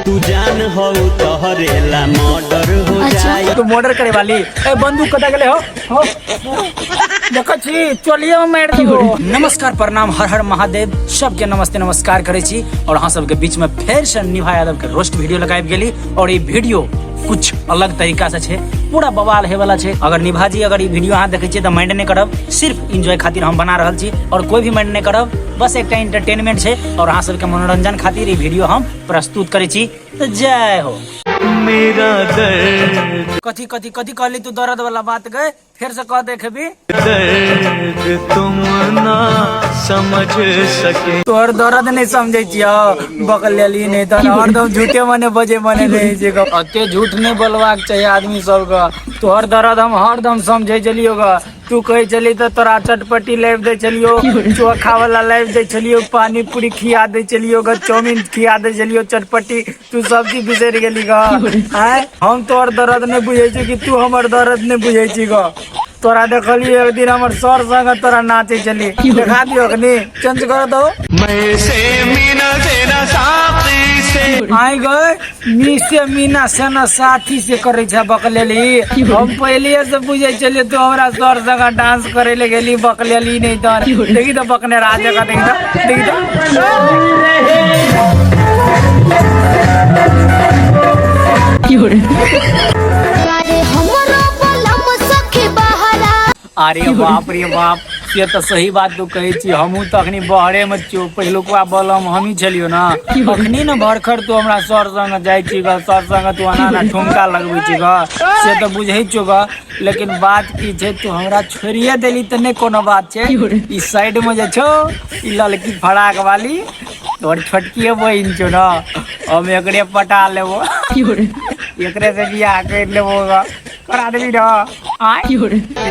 तू जान हो तोहरेला मर्डर हो जाए। तू मर्डर करे वाली ए बंदूक कता गेले हो हो देखो छी चलिए मार देबो। नमस्कार, प्रणाम, हर हर महादेव, सबके नमस्ते नमस्कार करे छी। और अहाँ सबके बीच में फेर से निभा यादव के रोस्ट वीडियो लगाबि गेली। और ई वीडियो कुछ अलग तरीका से छे, पूरा बवाल हे वाला छे। अगर निभा जी अगर ई वीडियो अहाँ देखे छियै त माइंड नहीं करब, सिर्फ एंजॉय खातिर हम बना रहल छी और कोई भी माइंड नहीं करब, बस एकटा एंटरटेनमेंट छे और अहाँ सबके मनोरंजन खातिर ई वीडियो हम प्रस्तुत करे छी। त जय हो। मेरा दर्द कथी कथी कथी कहली तू दर्द वाला बात गए, फिर से कह देखबी। दर्द तुम ना समझ सके। तोहर दर्द नहीं समझे छियो बकल लेली नहीं तो हरदम झूठे मने बजे मने रहे छै। अते झूठ नहीं बोलबाक चाहिए आदमी सबके। तोहर दर्द हम हरदम समझे छलियो ग। तू कहै छली तऽ तोरा चटपटी लाबि दै छलियो, चोखा वाला लाबि दै छलियो, पानी पूरी खिया दै छलियो ग, चाउमीन खिया दै छलियो, चटपटी, तू सब चीज बिसरि गेली ग। आँय, हम तोहर दर्द नहीं बुझै छी कि तू हमर दर्द नहीं बुझै छी ग। तोरा देखलियो एक दिन हमर सर संग तोरा नाचे छली, देखा दियो अखनी, चेंज कर दो। मैं से मीना सेना साथी से आइ गए मी से मीना सेना साथी से करे छे बकलेली। हम पहले से बुझे छलिए तू हमरा सर संग डांस करे ले गेली बकलेली नहीं तर। देखी तो बकने राजा का, देखी तो, देखी तो। अरे हमरो बलम सखी बहरा। अरे बाप रे बाप, से तो सही बात तू कहै छी। हमहूँ तऽ अखनी बहरे में छियौ, पहिलुकवा बलम हमही छलियौ ना। अखनी ने भरखर तू हमरा सर संग जाइ छी ग, सर संग तू एना एना ठुमका लगबै छी ग, से तऽ बुझै छियौ ग। लेकिन बात की छै, तू हमरा छोड़िए देली तऽ नहि कोनो बात छै। ई साइड में जे छौ ई ललकी फराक वाली तोहर छोटकिए बहिन छौ ना, हम एकरे पटा लेबो, एकरे से बियाह कर लेबो ग। करा देबी ना आय।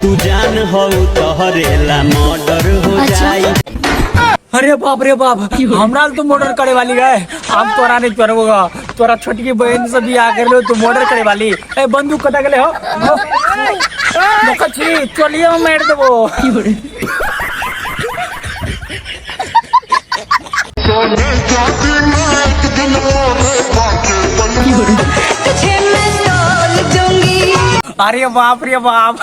तू जान हो तोहरेला मर्डर हो जाए। अरे बाप रे बाप, हमरा तो मर्डर करे वाली गए। हम तोरा नहीं छोड़बो ग, तोरा छोटकी बहन से बियाह कर लो तू मर्डर करे वाली। ए बंदूक कता गेले हो, देखो छी चलिए मार देबो। तुझे मैं तोल दूंगी। अरे बाप रे बाप,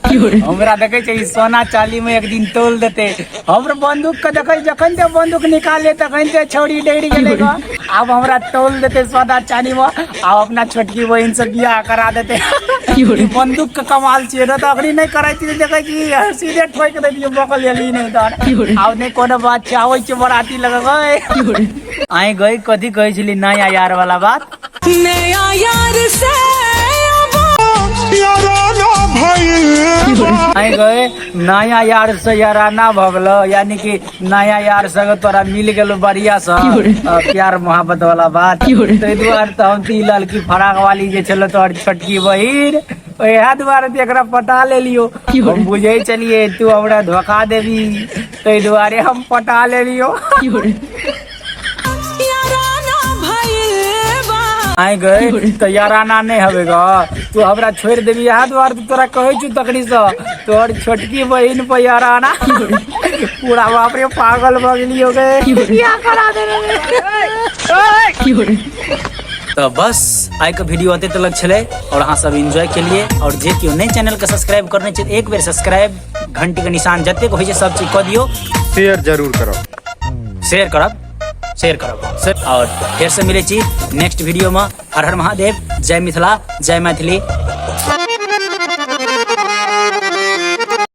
हमरा देखे छै ई सोना चाली में एक दिन तोल देते। हमर बंदूक के देखे जखन ते बंदूक निकाले तखन ते छौड़ी डरि गेलै ग। आब हमरा तोल देते सोना चानी में, आब अपना छोटकी बहिन से बियाह करा देते। ई बंदूक के कमाल छियै न, तऽ अखनी नहि करै छी देखे छी सीधे ठोकि दैतियै बकल लेली नहीं तर। आब नहि कोनो बात छै, आबै छै बराती लग गए। आइ गई कथी कहै छली नया यार वाला बात? नया यार से आइ गए नया यार से याराना भऽ गेलो, यानी कि नया यार संग तोरा मिल गेलो बढ़िया से प्यार मोहब्बत वाला बात। ताहि दुआरे तऽ हम ई ललकी फराक वाली जे छलो तोहर छोटकी बहिन, ओएह दुआरे तऽ एकरा पटा लेलियो। हम बुझै छलियै तू हमरा धोखा देबी, ताहि दुआरे हम पटा लेलियो। याराना भइल बा। आइ गए तऽ याराना नहीं हवे ग, तू हमरा छोड़ि देबी इएह दुआरे तऽ तोरा कहै छु तखनी से तोहर छोटकी बहिन पर याराना पूरा। बाप रे पागल भऽ गेलियो गे, बियाह करा देने। तो बस आइ के वीडियो अते तलक छलै और अहाँ सब एंजॉय के लिए। और जे केओ नहीं चैनल के सब्सक्राइब करने छै एक बेर सब्सक्राइब घंटी के निशान जतेक होइ छै सब चीज कऽ दियौ। शेयर जरूर करब, शेयर करब, शेयर करब। और फिर से मिले छी नेक्स्ट वीडियो में। हर हर महादेव, जय मिथिला, जय मैथिली।